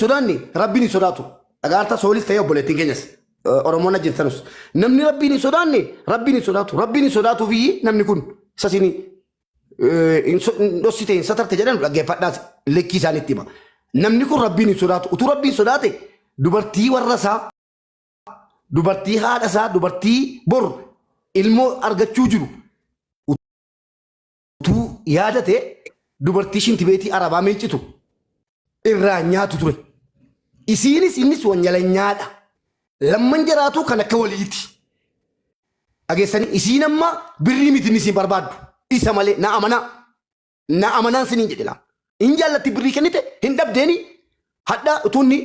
sodaanne Rabbiin hin sodaatu. Dhagaarta soolis ta'ee obboleettiin keenyas Oromoon ajjeeftanus. Namni Rabbiin hin sodaanne Rabbiin hin sodaatu. Rabbiin hin sodaatuuf iyyii namni kun isa isin hin dhossite hin satarte jedhan dhaggeeffadhaas likkii isaanitti hima. Namni kun Rabbiin hin sodaatu. Utuu Rabbiin sodaate dubartii warra isaa dubartii haadha isaa dubartii bor ilmoo argachuu jiru utuu yaadate dubartii shintibeetii arabaa miiccitu irraa nyaatu ture. Isiinis innis wanyalanyaadha. Lamman jaraatu kan akka waliiti. Dhageessanii isiin amma birrii miti inni isiin barbaaddu. Isa malee na amanaa. Na amanaan siniin jedhe laa. Hin jaallatti birrii kennite hin dhabdeeni hadha utuu inni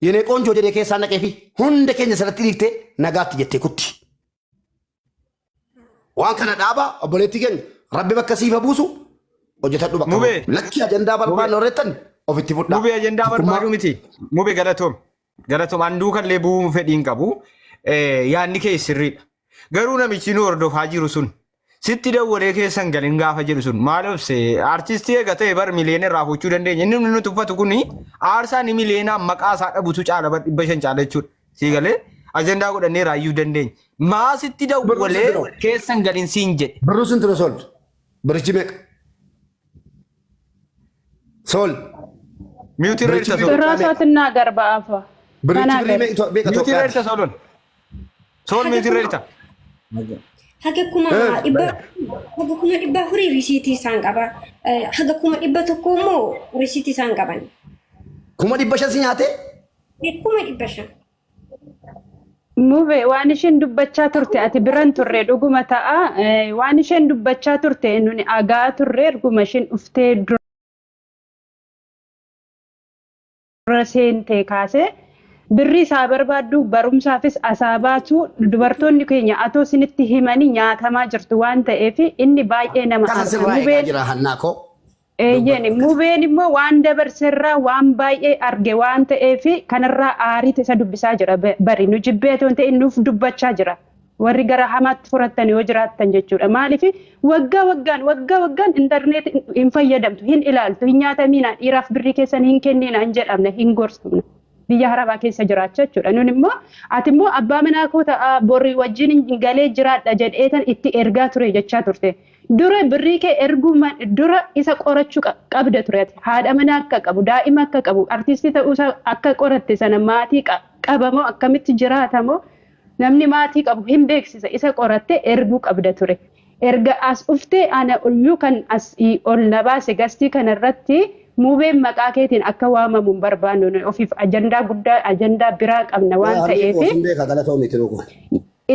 yenee qoonjoo jedhee keessaa naqeefi hunda keenya sanatti dhiiftee nagaatti jettee kutti. Waan kana dhaaba obboleettii keenya rabbi bakka siif haa buusu hojjetadhu bakka Mubee. bu'u. Lakki ajandaa barbaannu horreettan ofitti fudhaa. Mubee ajandaa Tokkummaa. barbaaduu miti. Mubee galatoom. Galatoom an duukallee bu'uu fedhii hin qabu. Yaadni kee sirriidha. Garuu namichi nu hordofaa jiru sun sitti dawwalee keessan galin gaafa jedhu sun maal obse artistii eega ta'e bar miliyoona irraa fuuchuu dandeenya. Inni nu tuffatu kuni aarsaa ni miliyoonaan maqaa isaa dhabutu caala bar 500 caala jechuudha. Sii galee ajandaa godhannee raayyuu dandeenya. Maa sitti dawwalee keessan galin siin jedhe. Birruu sintu na sool. Birichi meeqa? Sool. Miyuutii irra Birichi jirta birrii sool. meeqa? Birraa ትናገር በአፏ Birichi birrii ተናገር። meeqa meeqa Miyuutii irra Itoophiyaatti? jirta soolon. Sool miyuutii irra jirta. Haga kuma dhibba haga 400,000 risiitii isaan qaba. Haga 100,000 immoo risiitii isaan qaban. 500,000 si nyaate? 500,000. Mube waan isheen dubbachaa turte ati biran turre dhuguma ta'a. Waan isheen dubbachaa turte nuni agaa turre erguma isheen dhuftee dura seente kaasee birrii isaa barbaaddu barumsaafis asaa baatu dubartoonni keenya atoo isinitti himanii nyaatamaa jirtu waan ta'eef inni baay'ee nama Kasa aarsa. sirraa eegaa Mubeen jira hannaa koo. Eeyyeen mubeen immoo waan dabarserraa waan baay'ee arge waan ta'eef kanarraa aariitu isa dubbisaa jira bari nu jibbee otoo hin ta'in nuuf dubbachaa jira. Warri gara hamaatti furattan yoo jiraattan jechuudha. Maaliif waggaa waggaan waggaa waggaan intarneet hin fayyadamtu hin ilaaltu hin nyaatamiina dhiiraaf birrii keessan hin kenniina hin jedhamne hin gorsamne. Biyya harabaa keessa jiraachaa jechuudha. Nun immoo ati immoo abbaa manaa koo ta'a borri wajjin galee jiraadha jedheetan itti ergaa ture jechaa turte. Dura birrii kee erguu dura isa qorachuu qabda ture ati. Haadha manaa akka qabu, daa'ima akka qabu, artistii ta'uusaa akka qoratte sana maatii qabamoo akkamitti jiraatamoo namni maatii qabu hin beeksisa isa qoratte erguu qabda ture. Erga as dhuftee ana iyyuu kan as ol na baase gastii kana irratti mubeen maqaa keetiin akka waamamu hin barbaannu nuyi ofiif ajandaa guddaa ajandaa biraa qabna waan Harmee ta'eef koo sin beeka galatoomi tiruu koo.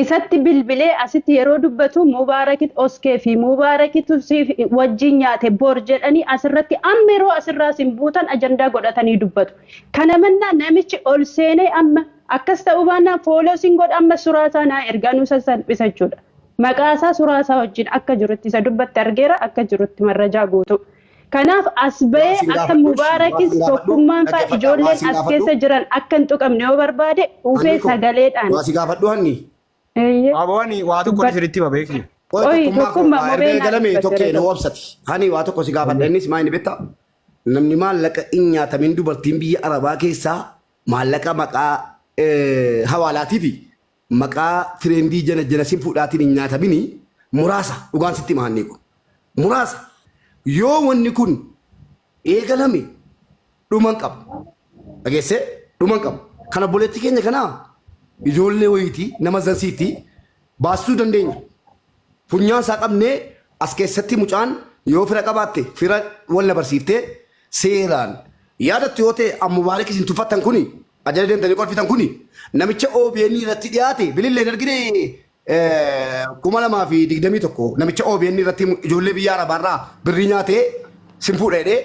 isatti bilbilee asitti yeroo dubbatu Mubaarakit oskee fi Mubaarakitu siif wajjin nyaate bor jedhanii asirratti amma yeroo asirraa sin buutan ajandaa godhatanii dubbatu. Kana mannaa namichi ol seenee amma akkas ta'uu baannaan fooloo sin godha amma suraa isaa naa ergaa nu salphisa jechuudha. Maqaa isaa suraa isaa wajjin akka jirutti isa dubbatte argeera akka jirutti marrajaa guutuu. Kanaaf as Waa bahee sin akka gaafadhu ishii waa Mubaarakis sin gaafadhu tokkummaan faa dhaggeeffadhaa waa ijoolleen sin as gaafadhu keessa jiran akka hin tuqamne yoo barbaade dhufee hanni koo sagaleedhaan. waa si gaafadhu hanni. Eeyyee. Aboo ani waa tokko Dubbadhu. sirriitti hima beekni. Qoy Qoy tokkummaa koo tokkummaa waa erga mubee naa eegalame dubbate tokkee yeroo nu tokko. obsati. Hani waa tokko si gaafadha innis maa inni beektaa? Namni maallaqa hin nyaatamin dubartiin biyya Arabaa keessaa maallaqa maqaa hawaalaatii fi maqaa fireendii jana jana sin fuudhaatiin hin nyaatamini muraasa dhugaan sitti hima hannii kun. Muraasa yoo wanni kun eegalame dhuma hin qabu. Dhageessee dhuma hin qabu. Kan obboleettii keenya kanaa ijoollee wayiitii nama zansiitti baasisuu dandeenya. Funyaan isaa qabnee as keessatti mucaan yoo fira qabaatte fira wal na barsiiftee seeraan yaadattu yoo ta'e ammubaarik isin tuffattan kuni ajala deemtanii kolfitan kuni namicha OBN irratti dhiyaate bilillee hin argine 2021 namicha OBN irratti ijoollee biyya Arabaarraa birrii nyaatee sin fuudha jedhee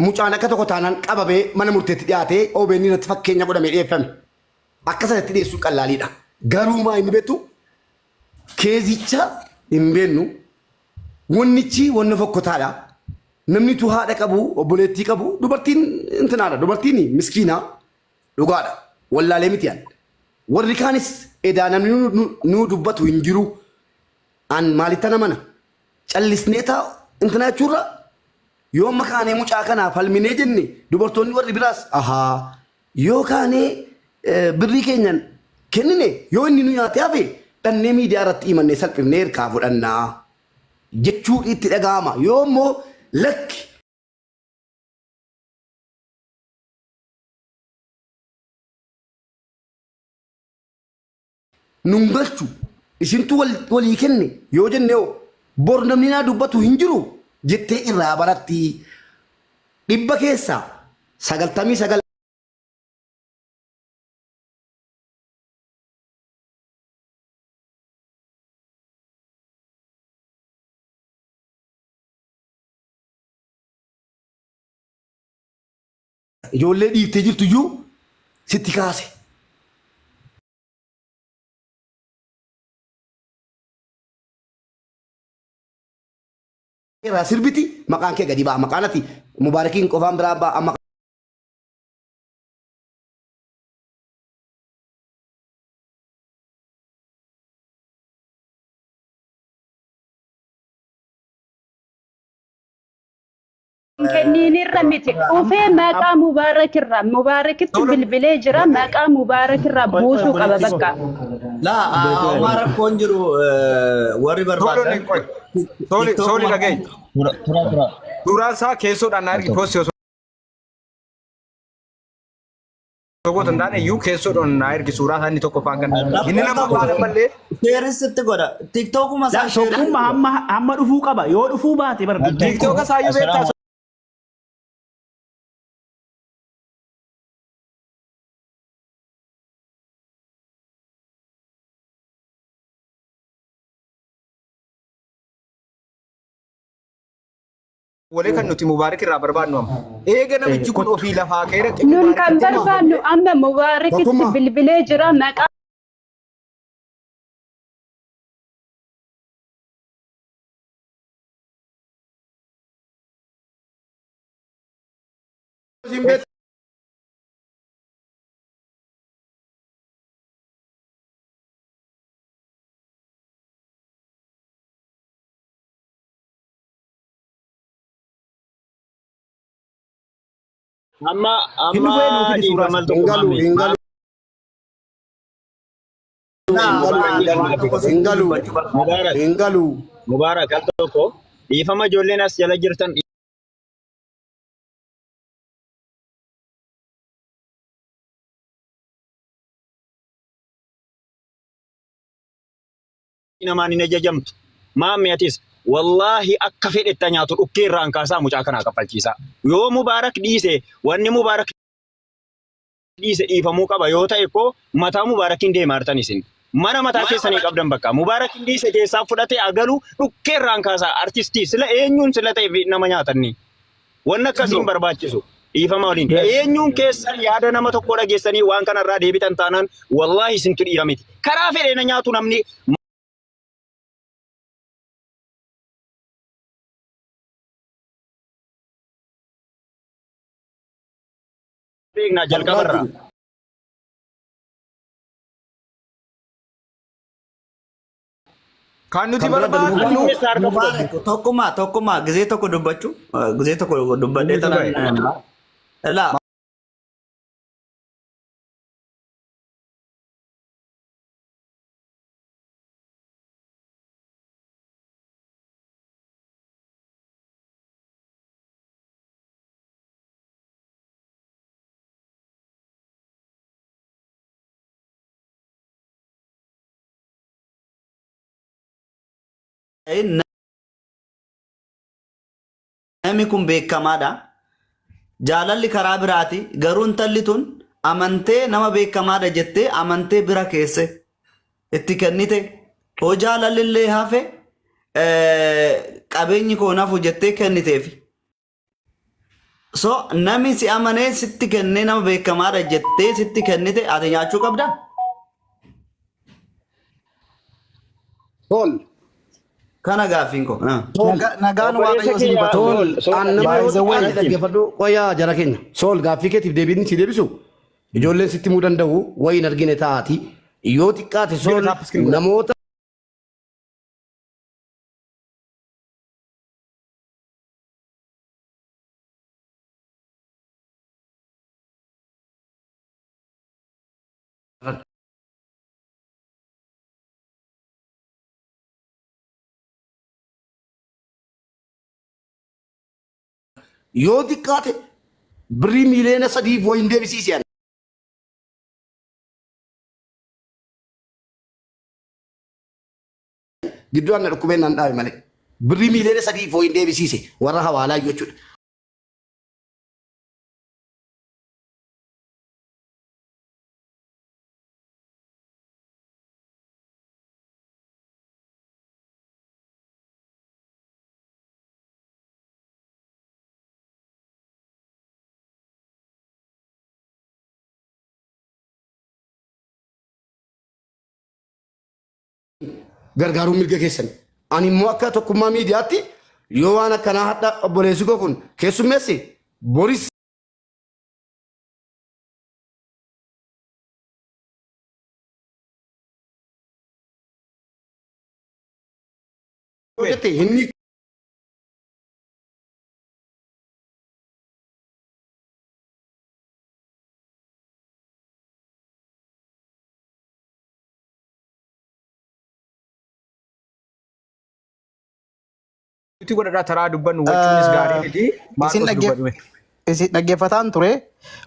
mucaan akka tokko taanaan qabamee mana murteetti dhiyaatee OBN irratti fakkeenya godhamee dhiyeeffame. Akka sanatti dhiyeessuun qallaaliidha. Garuu maa inni beektu keezicha hin beennu wannichi wanna fokkotaadha. Namni tu haadha qabu obboleettii qabu dubartiin intinaadha dubartiin miskiinaa dhugaadha wallaalee miti an. Warri kaanis edaa namni nu dubbatu hin jiru. An maalittan amana callisnee taa intinaa jechuurra Yoo amma kaanee mucaa kanaa falminee jenne dubartoonni warri biraas ahaa yoo kaanee birrii keenyan kennine yoo inni nu nyaatee hafe dhannee miidiyaa irratti himannee salphifnee hirkaa fudhannaa jechuu itti dhaga'ama. Yoo immoo lakki nun galchu isintu walii kenne yoo jenne hoo bor namni naa dubbatu hin jiru jettee irraa baratti. 99% Ijoollee dhiiftee jirtu iyyuu sitti kaase. Irraa sirbiti maqaan kee gadi ba'a. Maqaan ati Mubaarakiin qofaan biraa ba'a. Amma Kenniinirra miti. Dhufee maqaa Mubaarakirraa Mubaarakitti bilbilee jira maqaa Mubaarakirraa buusuu qaba bakka. Laa homaa rakkoon jiru warri barbaadan. Sooli sooli dhaga'i. Tura tura tura. Suuraan isaa keessoodhaan na argi poostii osoo goota hin taane iyyuu keessoodhaan na ergi suuraa isaa inni tokkoffaan kan. Inni lammaffaan ammallee Sheeris sitti godha. Tiktookuma isaa sheeris. Tokkummaa hamma hamma dhufuu qaba. Yoo dhufuu baate bar dubbiin. TikToka isaa iyyuu beektaa Walee kan nuti Mubaarik irraa barbaadnu amma. Eega namichi kun ofii lafaa ka'ee dhaqee Nun kan Mubaarikitti barbaannu amma Mubaarakitti Tokkummaa. bilbilee jira maqaa Isin beektu. Amma Hin amma dhufee nuuf fidi suuraa dhiifama isaa. tokko Hin galu maammi. hin galu hin galu hin galu Mubaarak hin galu. Mubaarak al tokko dhiifama ijoolleen as jala jirtan namaan hin ajajamtu. Maammi atis wallaahi akka fedhetta nyaatu dhukkee irraan kaasaa mucaa kanaa kaffalchiisaa. Yoo Mubaarak dhiise wanni Mubaarak dhiise dhiifamuu qaba yoo ta'e koo mataa Mubaarakiin deemaa jirtan isin. Mana mataa keessanii qabdan bakka. Mubaarakiin dhiise keessaa fudhatee agalu dhukkee irraan kaasaa artistii sila eenyuun sila ta'e nama nyaatanni. Wanni akkasii hin barbaachisu. Dhiifama waliin. Yes. Eenyuun keessan yaada nama tokkoo dhageessanii waan kanarraa deebitan taanaan wallaahi isintu dhiira miti. Karaa fedhe na nyaatu namni beeknaa jalqabarraa. Kan nuti Kan bira barbaadnu dalaguu Keessa harka fudhatu. Mubaarak tokkummaa tokkummaa gizee tokko dubbachuu gizee tokko dubbadhee Eenyutu tanan ba'e? laa Namni kun beekamaadha. Jaalalli karaa biraati. Garuu intalli tun amantee nama beekamaadha jettee amantee bira keesse itti kennite. Hoo jaalalli illee hafe qabeenyi koo nafu jettee kenniteefi. So namni si amanee sitti kennee nama beekamaadha jettee sitti kennite ati nyaachuu qabdaa? Sool. Kana gaaffiin koo. Ah. Sool. Nagaan Obboleessa Waaqayyoo isin kiyya batu. Sool. Sool Sool An nama By yoo the way, xiqqaate dhaggeeffadhu qoyaa jara keenya. Sool gaaffii keetiif deebiin si deebisu. Ijoolleen sitti himuu danda'u wayi hin argine taati. Yoo xiqqaate Jira Sool tap screen godha. namoota Yoo xiqqaate birrii 3 miiliyoona wayiin deebisiise ani. Gidduu anna dhukkubeen nan dhaabe malee. Birrii 3 miiliyoona wayiin deebisiise warra hawaalaa jechuudha. Gargaaruun mirga keessan. Ani immoo akka tokkummaa miidiyaatti yoo waan akkanaa hadha obboleessi koo kun keessummeesse boris jette hin Nuti godhadhaa taraa dubbannu wachuunis gaarii miti. Isin Maarqos dubbadhume. Isin dhaggeeffataan ture.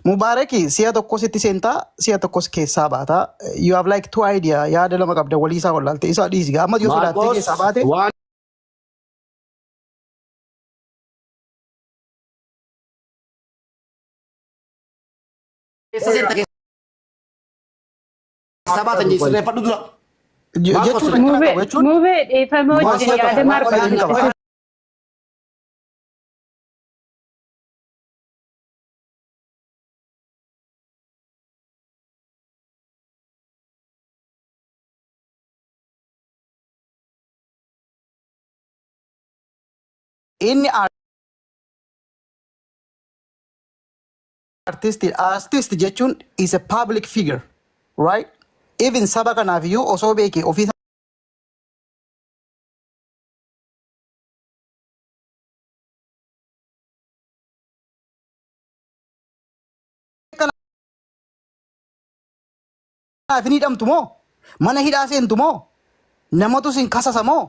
Mubaaraki si'a tokko sitti seentaa, si'a tokkos keessaa baata. You have like two idea, yaada lama qabda, walii isaa wallaalte isa dhiisi. Amma yoo sodaattee Maarqos keessaa baate waan keessa seenta keessaa baatan jee sirreeffadhu dura. Maarqos jechuun rakkina Mubee qabu jechuun mubee dhiifama waan wajjin si'a yaada tokko Maarqos waan qaba. Inni artist, artist jechuun is a public figure, right? Even saba kanaaf iyyuu osoo beeke ofii kanaaf hin hidhamtu moo, mana hidhaa seentu moo, namatu sin kasasa moo?